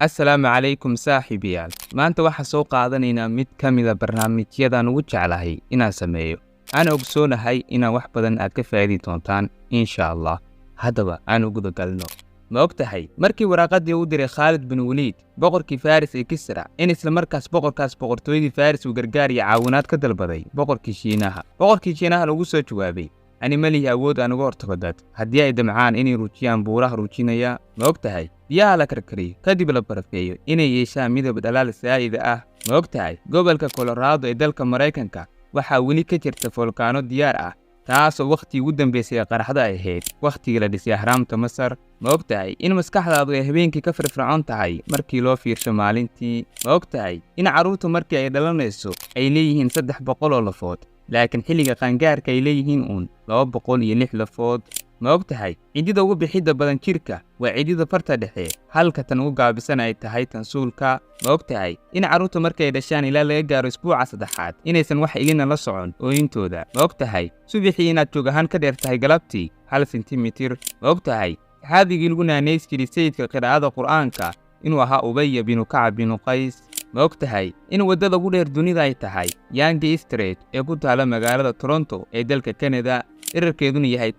Assalaamu calaykum saaxiibayaal. Maanta waxaan soo qaadanaynaa mid ka mid a barnaamijyadan ugu jeclahay inaan sameeyo. Aan ogsoonahay inaan wax badan aad ka faa'iidi doontaan insha Allah. Haddaba aan u guda galno. Ma og tahay markii waraaqadii u diray Khaalid bin Waliid boqorkii Faris ee Kisra in isla markaas boqorkaas boqortooyadii Faris uu gargaar iyo caawinaad ka dalbaday boqorkii Shiinaha? Boqorkii Shiinaha lagu soo jawaabay: ani ma lihi awood aan uga hortago dad haddii ay damcaan inay ruujiyaan buuraha ruujinaya. Ma og tahay biyaha la karkariyo kadib la barafeeyo inay yeeshaan midab dhalaal saa'ida ah? Ma og tahay gobolka Colorado ee dalka Maraykanka waxaa weli ka jirta foolkaano diyaar ah, taasoo wakhtigii ugu dambeysay ee qaraxda ay ahayd wakhtigii la dhisay ahraamta Masar? Ma og tahay in maskaxdaadu ay habeenkii ka firfircoon tahay markii loo fiirsho maalintii? Ma og tahay in carruurtu markii ay dhalanayso ay leeyihiin 300 oo lafood, laakiin xilliga qaangaarka ay leeyihiin uun 206 lafood? Ma og tahay ciddida ugu bixidda badan jirka waa ciddida farta dhexe, halka tan ugu gaabisan ay tahay tansuulka? Ma og tahay in carruurta markay dhashaan ilaa laga gaaro isbuuca saddexaad inaysan wax ilina la socon ooyintooda? Ma og tahay subaxii inaad joog ahaan ka dheer tahay galabtii 1 sentimitir? Ma og tahay saxaabigii lagu naanays jiray sayidka qiraa'ada Qur'aanka inuu ahaa Ubaya binu Kacab binu Qays? Ma og tahay in waddada ugu dheer dunida ay tahay Yonge Street ee ku taala magaalada Toronto ee dalka Canada, dherarkeeduna yahay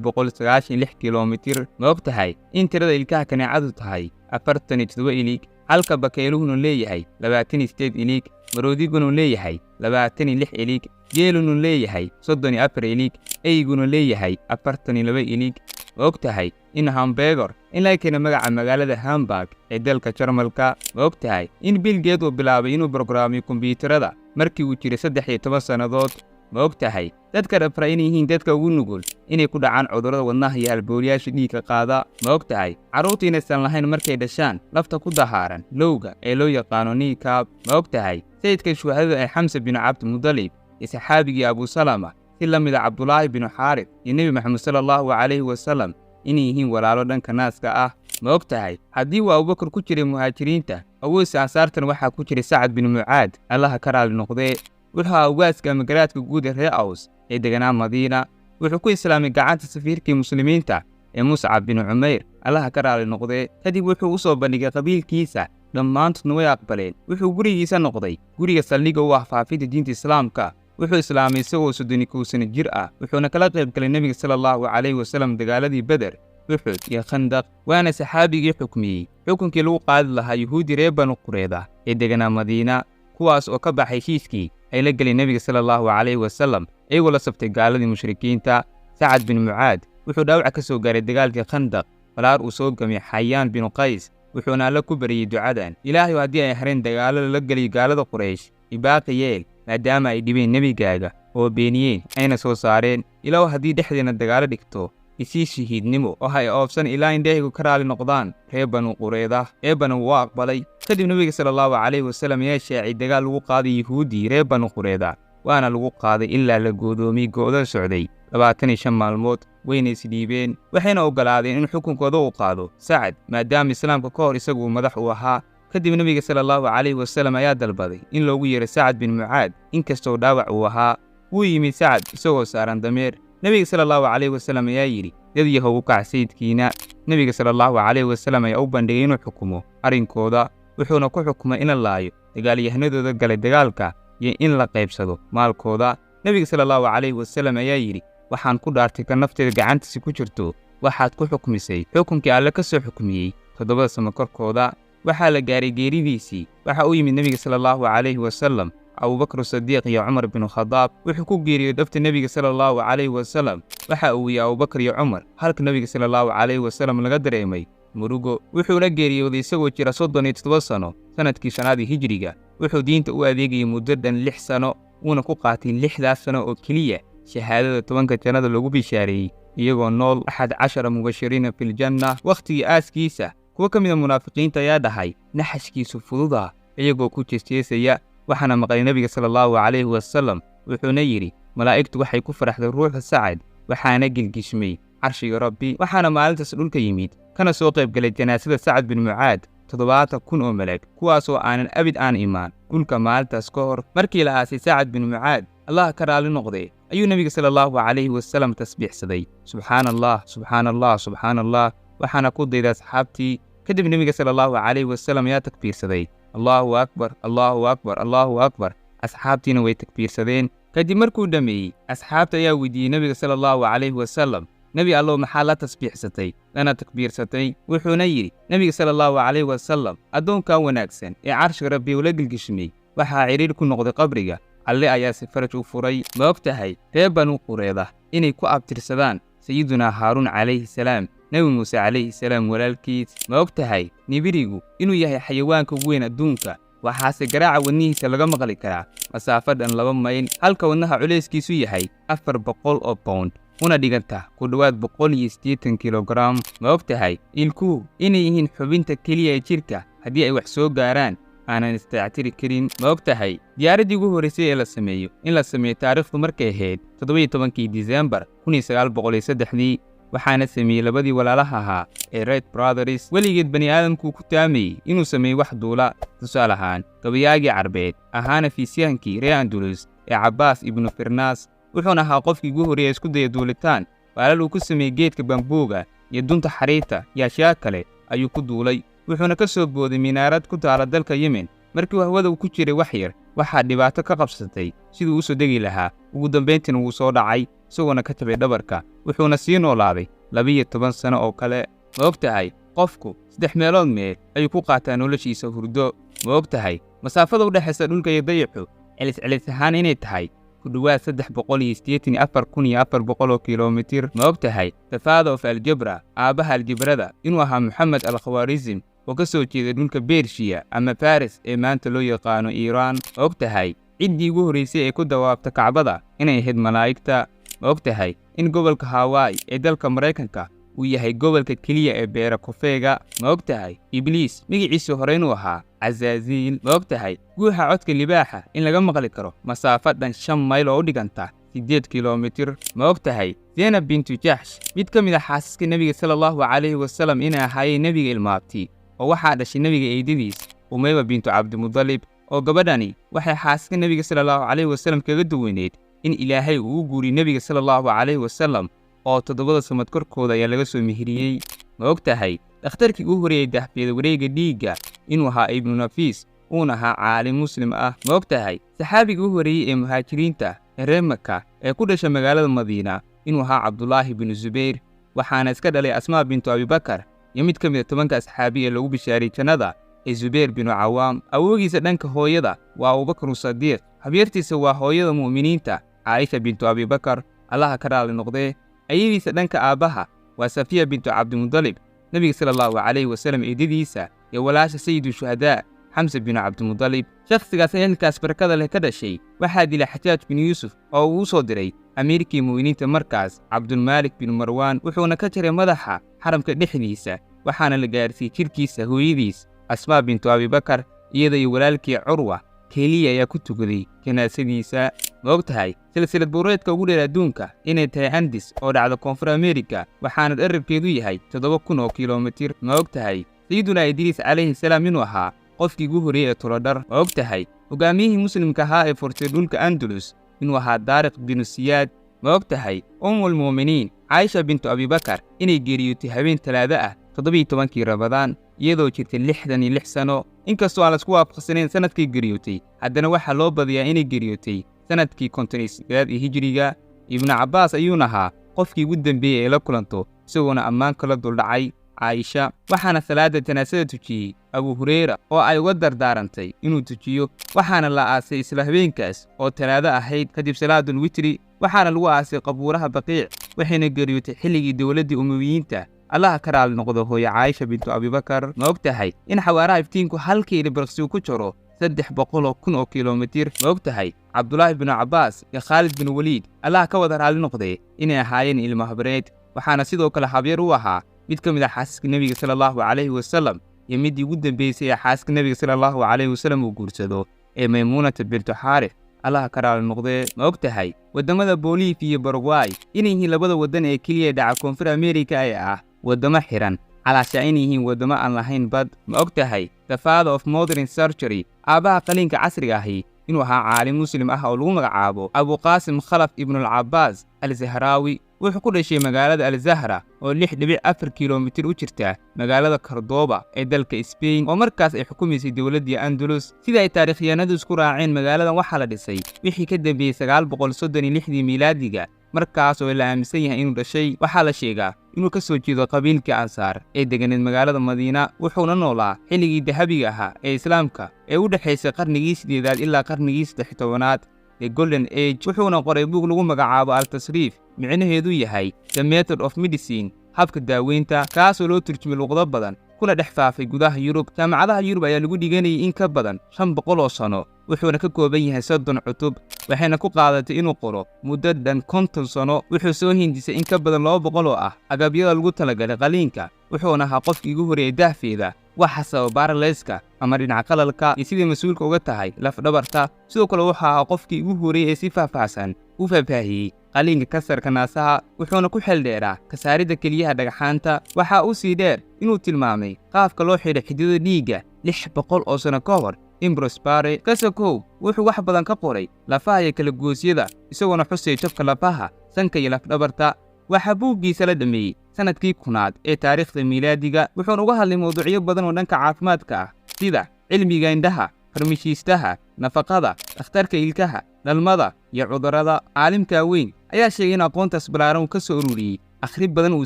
1896 kilomitir? Ma og tahay in tirada ilkaha kaneecadu tahay 47 ilig, halka bakayluhuna leeyahay 28 ilig, maroodiguna leeyahay 26 ilig, geeluna leeyahay 34 ilig, eyguna leeyahay 42 ilig? Ma og tahay in hamburger in laga keeno magaca magaalada Hamburg ee dalka Jarmalka? Ma og tahay in Bill Gates uu bilaabay inuu brograamiyo kombiyuutarada markii uu jiray 13 sannadood? Ma og tahay dadka dhafra inay yihiin dadka ugu nugul inay ku dhacaan cudurrada wadnaha iyo halbowlayaasha dhiigga qaada? Ma og tahay carruurta inaysan lahayn markay dhashaan lafta ku dahaaran lowga ee loo yaqaano niikaab? Ma og tahay sayidka shuhadada ee Xamse binu Cabdimudalib iyo saxaabigii Abusalama si la mid a Cabdulaahi binu Xaarif iyo Nebi Maxamed sala allahu calayhi wasalam inay yihiin walaalo dhanka naaska ah? Ma og tahay haddii uu Abubakar ku jiray muhaajiriinta, awoodsa ansaartan waxaa ku jiray Sacad bin Mucaad, Allaha ka raali noqdee. Wuxuu ahaa ugaaska ama garaadka guud ee reer Aws ee deganaa Madiina. Wuxuu ku islaamay gacanta safiirkii muslimiinta ee Muscab bin Cumayr, Allaha ka raali noqdee. Kadib wuxuu u soo bandhigay qabiilkiisa, dhammaantoodna way aqbaleen. Wuxuu gurigiisa noqday guriga saldhigga u ah faafidda diinta Islaamka. Wuxuu islaamay isagoo 31 sano jir ah, wuxuuna kala qayb galay nebiga sala allahu calayhi wasalam dagaaladii Beder, Uxud iyo Khandaq, waana saxaabigii xukmiyey xukunkii lagu qaadi lahaa yuhuuddi reer Banu Qureeda ee deganaa Madiina, kuwaas oo ka baxay heshiiskii ay la gelay nebiga sala allahu calayhi wasalam iyagoo la sabtay gaaladii mushrikiinta. Sacad bin Mucaad wuxuu dhaawac ka soo gaaray dagaalkii Khandaq, falaar uu soo gamay Xayaan binu Qays, wuxuuna Alle ku bariyey ducadan: Ilaahayu, haddii ay hareen dagaalada la geliyo gaalada Quraysh, ibaaqi yeel, maadaama ay dhibeen nebigaaga oo beeniyeen ayna soo saareen. Ilow haddii dhexdeenna dagaalo dhigto, isii shahiidnimo oo hay oofsan ilaa indhahaygu ka raali noqdaan reer Banu Qureeda. Eebbana wuu aqbalay. Kadib nebiga sala allahu calayhi wasalam ayaa shaacay dagaal lagu qaaday yuhuuddii reer Banu Qureeda, waana lagu qaaday ilaa la goodoomiyey go'do socday 25 maalmood. Wayna isdhiibeen, waxayna oggolaadeen in xukunkooda uu qaado Sacad, maadaama islaamka ka hor isagu madax uu ahaa. Kadib nebiga sala allahu calayhi wasalam ayaa dalbaday in loogu yeero Sacad bin Mucaad, inkastoo dhaawac uu ahaa. Wuu yimid Sacad isagoo saaran dameer. Nebiga sala allahu calayhi wasalam ayaa yidhi: dad yahow, u kac sayidkiina. Nebiga sala allahu calayhi wasalam ayaa u bandhigay inuu xukumo arrinkooda, wuxuuna ku xukumay in la laayo dagaalyahanadooda galay dagaalka iyo in la qaybsado maalkooda. Nebiga sala allahu calayhi wasalam ayaa yidhi: waxaan ku dhaartay ka nafteeda gacantiisa ku jirto, waxaad ku xukmisay xukunkii Alle ka soo xukmiyey toddobada samo korkooda. Waxaa la gaaray geeridiisii. Waxa u yimid nebiga sala allahu calayhi wasalam Abubakar Sadiiq iyo Cumar binu Khadaab. Wuxuu ku geeriyey dhabta nebiga sala allahu calayhi wasalam. Waxa uu wiyey Abubakar iyo Cumar, halka nebiga sala allahu calayhi wasalam laga dareemay murugo. Wuxuuna geeriyooday isagoo jira 37 sano, sanadkii shanaadii hijriga. Wuxuu diinta u adeegayay muddo dhan 6 sano, wuuna ku qaatay 6daas sano oo keliya shahaadada 10ka jannada lagu bishaareeyey iyagoo nool, 11 mubashiriina filjanna. Wakhtigii aaskiisa kuwo ka mida munaafiqiinta ayaa dhahay: naxashkiisu fududa, iyagoo ku jeesjeesaya. Waxaana maqlay nebiga sala allahu calayhi wasalam, wuxuuna yidhi: malaa'igtu waxay ku faraxday ruuxa Sacad, waxaana gilgishmay carshiga Rabbi. Waxaana maalintaas dhulka yimid kana soo qayb galay janaasada Sacad bin Mucaad 70,000 oo malag, kuwaasoo aanan abid aan imaan dhulka maalintaas ka hor. Markii la aasay Sacad bin Mucaad, Allah ka raali noqday, ayuu nebiga sala allahu calayhi wasalam tasbiixsaday: subxaana Allah, subxaana Allah, subxaana Allah. Waxaana ku dayday asxaabtii. Kadib nebiga sala allahu calayhi wasalam ayaa takbiirsaday, Allahu akbar, Allahu akbar, Allahu akbar. Asxaabtiina way takbiirsadeen. Kadib markuu dhammeeyey, asxaabta ayaa weydiiyey nebiga sala allahu calayhi wasalam, Nebi Allow, maxaa la tasbiixsatay lana takbiirsatay? Wuxuuna yidhi nebiga sala allahu calayhi wasalam, addoonkan wanaagsan ee carshiga Rabbi ula gelgishmay waxaa cidhiidh ku noqday qabriga, Alle ayaa si faraj u furay. Ma og tahay reer Banu Qureeda inay ku abtirsadaan Sayidunaa Haaruun calayhi salaam, Nebi Muuse calayhi salaam walaalkiis? Ma og tahay nibirigu inuu yahay xayawaanka ugu weyn adduunka, waxaase garaaca wadnihiisa laga maqli karaa masaafo dhan 2 mayl, halka wadnaha culayskiisu yahay 400 oo pound, una dhiganta ku dhowaad 180 kilogram? Ma og tahay ilkuhu inay yihiin xubinta keliya ee jidhka haddii ay wax soo gaaraan aanan isdayactiri karin? Ma og tahay diyaaraddii ugu horraysay ee la sameeyo in la sameeyo taariikhdu markay ahayd 17kii Disembar 1903dii, waxaana sameeyey labadii walaalaha ahaa ee Wright Brothers? Weligeed bani aadamkuu ku taamayey inuu sameeyo wax duula. Tusaale ahaan, gabayaagii Carbeed ahaana fiisyahankii reer Andalus ee Cabbaas ibnu Firnaas wuxuuna ahaa qofkii ugu horreeya isku daya duulitaan. Baalal uu ku sameeyey geedka bambuuga iyo dunta xariirta iyo ashyaa kale ayuu ku duulay, wuxuuna ka soo booday minaarad ku taala dalka Yemen. Markii uu hawada ku jiray wax yar, waxaa dhibaato ka qabsatay siduu u soo degi lahaa. Ugu dambayntiina wuu soo dhacay isagoona ka jabay dhabarka, wuxuuna sii noolaaday 12 sano oo kale. Ma og tahay qofku 3 meelood meel ayuu ku qaataa noloshiisa hurdo? Ma og tahay masaafada u dhexaysa dhulka iyo dayaxu celis celis ahaan inay tahay ku dhowaad 384,400 oo kilomitir? Ma og tahay the father of aljabra, aabbaha aljabrada, inuu ahaa Moxamed al Khawaarizm oo ka soo jeeda dhulka Bershiya ama Faris ee maanta loo yaqaano Iiraan? Ma og tahay ciddii ugu horraysay ee ku dawaabta Kacbada inay ahayd malaa'igta? Ma og tahay in gobolka Hawaii ee dalka Maraykanka uu yahay gobolka keliya ee beera kofeega? Ma og tahay Ibliis magaciisii hore inuu ahaa Cazaaziil? Ma og tahay guuxa codka libaaxa in laga maqli karo masaafo dhan 5 mayl oo u dhiganta 8 kilomitir? Ma og tahay Zaynab bintu Jaxsh, mid ka mid ah xaasaska nebiga sala allahu calayhi wasalam, inay ahaayeen nebiga ilmaabti, oo waxaa dhashay nebiga eedadiis Umayma bintu Cabdimudalib, oo gabadhani waxay xaasaska nebiga sala allahu calayhi wasalam kaga duwaneed in Ilaahay uu u guuriyey nebiga sala allahu calayhi wasalam oo 7da samad korkooda ayaa laga soo meheriyey? Ma og tahay dhakhtarkii ugu horreeyey dahfiyada wareegga dhiigga inuu ahaa Ibnu Nafiis, uuna ahaa caalim muslim ah? Ma og tahay saxaabiga u horreeyey ee muhaajiriinta ee reer Maka ee ku dhashay magaalada Madiina inuu ahaa Cabdulaahi binu Zubayr, waxaana iska dhalay Asmaa bintu Abibakar iyo mid ka mid a 10ka asxaabi ee lagu bishaariyey jannada ee Zubayr binu Cawaam? Awoogiisa dhanka hooyada waa Abubakar Sadiiq, habyartiisa waa hooyada mu'miniinta Caaisha bintu Abibakar, Allaha ka raali noqdee. Ayadiisa dhanka aabbaha waa Safiya bintu Cabdimudalib, nebiga sala allahu calayhi wasalam eedadiisa iyo walaasha Sayidu Shuhadaa Xamse binu Cabdimudalib. Shakhsigaas ehelkaas barakada leh ka dhashay waxaa dilay Xajaaj bin Yuusuf oo uu u soo diray amiirkii mu'miniinta markaas Cabdulmaalik bin Marwaan, wuxuuna ka jaray madaxa xaramka dhexdiisa, waxaana la gaarsiiyey jidhkiisa hooyadiis Asmaa bintu Abibakar. Iyada iyo walaalkii Curwa keliya ayaa ku tukaday janaasadiisa. Ma og tahay silsilad buureedka ugu dheer adduunka inay tahay Andis oo dhacda Koonfur Ameerika, waxaana dherarkeedu yahay 7000 oo kilomitir? Ma og tahay Sayidunaa Idriis calayhi salaam inuu ahaa qofkii ugu horreeyey ee tolodhar? Ma og tahay hogaamiyihii muslimka ahaa ee furtay dhulka Andalus inuu ahaa Daariq binu Siyaad? Ma og tahay Ummulmu'miniin Caaisha bintu Abibakar inay geeriyootay habeen Talaado ah 17kii Ramadaan iyadoo jirtay 66 sano? Inkastoo aan laisku waafaqsanayn sanadkii geeriyootay, haddana waxaa loo badiyaa inay geeriyootay sanadkii 58aad ee hijiriga. Ibnu Cabbaas ayuuna ahaa qofkii ugu dambeeyey ee la kulanto isagoona ammaan kala duldhacay Caaisha, waxaana salaada janaasada tujiyey Abu Hureyra oo ay uga dardaarantay inuu tujiyo, waxaana la aasay isla habeenkaas oo Talaado ahayd kadib salaadul witri, waxaana lagu aasay qabuuraha Baqiic, waxayna geeriyootay xilligii dowladdii Umawiyiinta. Allaha ka raali noqdo hooyo Caaisha bintu Abibakar. Ma og tahay in xawaaraha iftiinku halkii ilbirqsi ku jaro 300,000 oo kilomitir? Ma og tahay Cabdulaahi binu Cabbaas iyo Khaalid bin Waliid, Allaha ka wada raali noqdee, inay ahaayeen ilmo habreed, waxaana sidoo kale habyar u ahaa mid ka mid ah xaasaska nebiga sala allahu calayhi wasalam iyo middii ugu dambeysay ee xaaska nebiga sala allahu calayhi wasalam uu guursado ee Maymuunata bintu Xaarif, Allaha ka raali noqdee? Ma og tahay waddamada Booliifiya iyo Baragway inay yihiin labada waddan ee keliya dhaca Koonfur Ameerika ee ah waddamo xiran, calaasha inay yihiin waddamo aan lahayn bad? Ma og tahay the father of modern surgery, aabbaha qaliinka casriga ahi, inuu ahaa caalim muslim ah oo lagu magacaabo Abuqaasim Khalaf ibnulcabaas al Zahraawi? Wuxuu ku dhashay magaalada Al-Zahra oo 6.4 kiiloomitir u jirta magaalada Cordoba ee dalka Spain, oo markaas ay xukumaysay dowladdii Andalus. Sida ay taariikhyahanadu isku raaceen, magaaladan waxaa la dhisay wixii ka dambeeyey 936dii miilaadiga, markaas oo la aaminsan yahay inuu dhashay. Waxaa la sheegaa inuu ka soo jeedo qabiilkii Ansaar ee deganeed magaalada Madiina, wuxuuna noolaa xilligii dahabiga ahaa ee Islaamka ee u dhexaysay qarnigii 8aad ilaa qarnigii 13aad, The Golden Age. Wuxuuna qoray buug lagu magacaabo Al-Tasriif, micnaheedu yahay The Method of Medicine, habka daaweynta, kaasoo loo turjumay luqado badan kuna dhex faafay gudaha Yurub. Jaamacadaha Yurub ayaa lagu dhiganayay in ka badan 500 oo sano, wuxuuna ka kooban yahay 30 cutub, waxayna ku qaadatay inuu qoro muddo dhan 50 sano. Wuxuu soo hindisay in ka badan 200 oo ah agabyada lagu talagalay qaliinka, wuxuuna ahaa qofkii ugu horreeyay dahfeeda waxa sababa baaraleyska ama dhinaca qalalka iyo sidai mas-uulka uga tahay lafdhabarta. Sidoo kale wuxuu ahaa qofkii ugu horreeyey ee si faahfaahsan u faahfaahiyey qaliinka kasarka naasaha, wuxuuna ku xeeldheeraa kasaaridda keliyaha dhagxaanta. Waxaa u sii dheer inuu tilmaamay qaabka loo xidho xididada dhiigga 600 oo sano ka hor Ambrose Bare. Kasokow wuxuu wax badan ka qoray lafaha iyo kala goosyada, isagoona xusay jabka lafaha, sanka iyo lafdhabarta. Waxaa buuggiisa la dhameeyey sanadkii 1000aad ee taariikhda miilaadiga, wuxuuna uga hadlay mawduucyo badan oo dhanka caafimaadka ah, sida cilmiga indhaha, farmashiistaha, nafaqada, dhakhtarka ilkaha, dhalmada iyo cudurrada. Caalimka weyn ayaa sheegay in aqoontaas ballaaran uu ka soo ururiyey akhri badan uu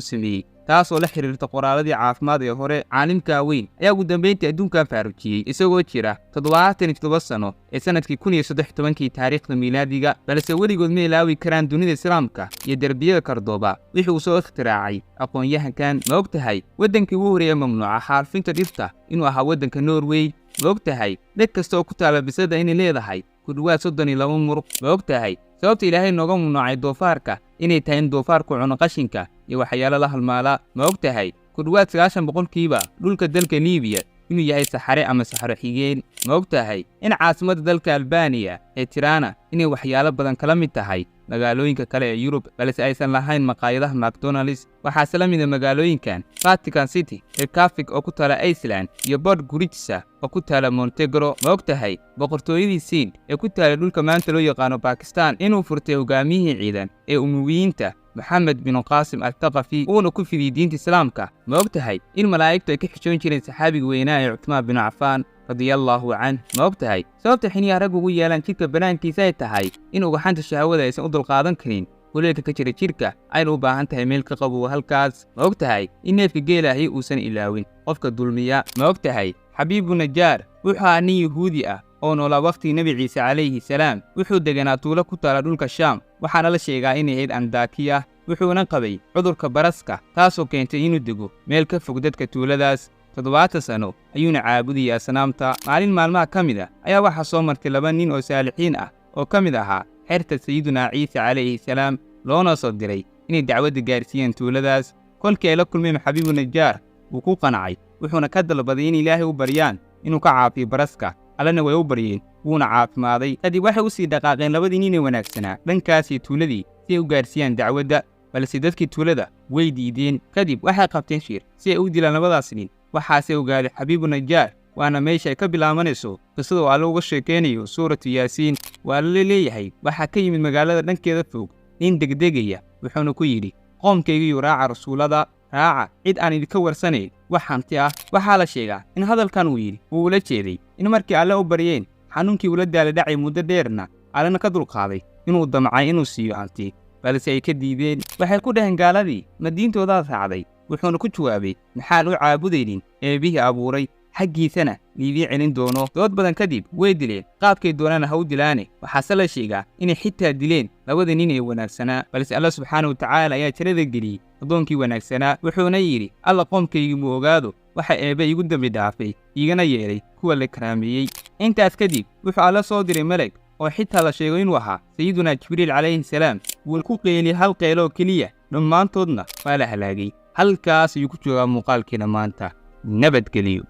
sameeyey, taasoo la xiriirta qoraaladii caafimaad ee hore. Caalimka weyn ayaa ugu dambeyntii adduunkan faarujiyey isagoo jira 77 sano ee sanadkii 1013kii taariikhda miilaadiga, balse weligood ma ilaawi karaan dunida Islaamka iyo derbiyada Kardooba wixii uu soo ikhtiraacay aqoon-yahankan. Ma og tahay waddankii ugu horreeya mamnuuca xaalfinta dhirta inuu ahaa waddanka Norway? Ma og tahay dheg kasta oo ku taala bisada inay leedahay ku dhowaad 32 muruq? Ma og tahay sababta Ilaahay nooga mamnuucay doofaarka inay tahay in doofaarku cuno qashinka iyo waxyaalo la halmaala? Ma og tahay ku dhowaad 90% dhulka dalka Liibiya inuu yahay saxare ama saxaro xigeen? Ma og tahay in caasimadda dalka Albaniya ee Tirana inay waxyaalo badan kala mid tahay magaalooyinka kale ee Yurub, balse aysan lahayn maqaayadaha McDonald's? Waxaase la mida magaalooyinkan Vatican City, Reykjavik oo ku taala Iceland iyo Podgorica oo ku taala Montenegro. Ma og tahay boqortooyadii Siin ee ku taala dhulka maanta loo yaqaano Bakistan inuu furtay hogaamiyihii ciidan ee Umuwiyiinta Maxamed bin Qaasim Al-Thaqafi, uuna ku fidiyey diinta Islaamka? Ma og tahay in malaa'igtu ay ka xishoon jireen saxaabiga weynaa ee Cuthmaan bin Cafaan radiyallahu canh? Ma og tahay sababta xiniyaha rag ugu yeelaan jidhka banaankiisa ay tahay in ugaxanta shahwada aysan u dulqaadan karin kuleelka ka jira jidhka, ayna u baahan tahay meel ka qabow halkaas? Ma og tahay in neefka geelaahi uusan ilaawin qofka dulmiya? Ma og tahay Xabiibu Najaar wuxuu ahaa nin Yuhuudi ah oo noolaa wakhtigii Nebi Ciise calayhi salaam? Wuxuu deganaa tuulo ku taala dhulka Shaam, waxaana la sheegaa inay ahayd Andakiya, wuxuuna qabay cudurka baraska, taasoo keentay inuu dego meel ka fog dadka tuuladaas. 70 sano ayuuna caabudayay asnaamta. Maalin maalmaha ka mid ah ayaa waxaa soo martay laba nin oo saalixiin ah oo ka mid ahaa xerta Sayidunaa Ciise calayhi salaam, loona soo diray inay dacwadda gaarsiiyaan tuuladaas. Kolkii ay la kulmeen Xabiibu Najaar wuu ku qancay, wuxuuna ka dalbaday in Ilaahay u baryaan inuu ka caafiyo baraska. Allana way u baryeen, wuuna caafimaaday. Kadib waxay u sii dhaqaaqeen labadii nin ee wanaagsanaa dhankaasii tuuladii si ay u gaarsiiyaan dacwadda, balse dadkii tuulada way diideen. Kadib waxay qabteen shir si ay u dilaan labadaas nin. Waxaase ogaaday Xabiibu Najaar, waana meesha ay ka bilaabanayso qisada oo Alle uga sheekaynayo suuratu Yaasiin. Waa la leeyahay waxaa ka yimid magaalada dhankeeda fog nin degdegaya, wuxuuna ku yidhi: qoomkaygiiyu, raaca rasuulada, raaca cid aan idinka warsanayn wax hanti ah. Waxaa la sheegaa in hadalkan uu yidhi uu ula jeeday in markii Alle u baryeen xanuunkii ula daala dhacay muddo dheerna Allena ka dulqaaday, inuu damcay inuu siiyo hanti, balse ay ka diideen. Waxay ku dhaheen gaaladii: ma diintoodaad raacday? Wuxuuna ku jawaabay: maxaan u caabudaynin eebihii abuuray, xaggiisana liidiin celin doono? Dood badan kadib way dileen, qaabkay doonaana ha u dilaane. Waxaase la sheegaa inay xitaa dileen labada nin ee wanaagsanaa, balse Alla subxaana wa tacaala ayaa tirada geliyey addoonkii wanaagsanaa, wuxuuna yidhi: Alla qoomkaygii muu ogaado waxa eebbe iigu dembi dhaafay iigana yeelay kuwa la karaameeyey. Intaas kadib wuxuu Alla soo diray meleg oo xitaa la sheego inuu ahaa Sayidunaa Jibriil calayhi salaam. Wuu ku qeeliyey hal qeeloo keliya, dhammaantoodna waa la halaagay. Halkaas ayuu ku joogaa muuqaalkiina maanta. Nabadgeliyo.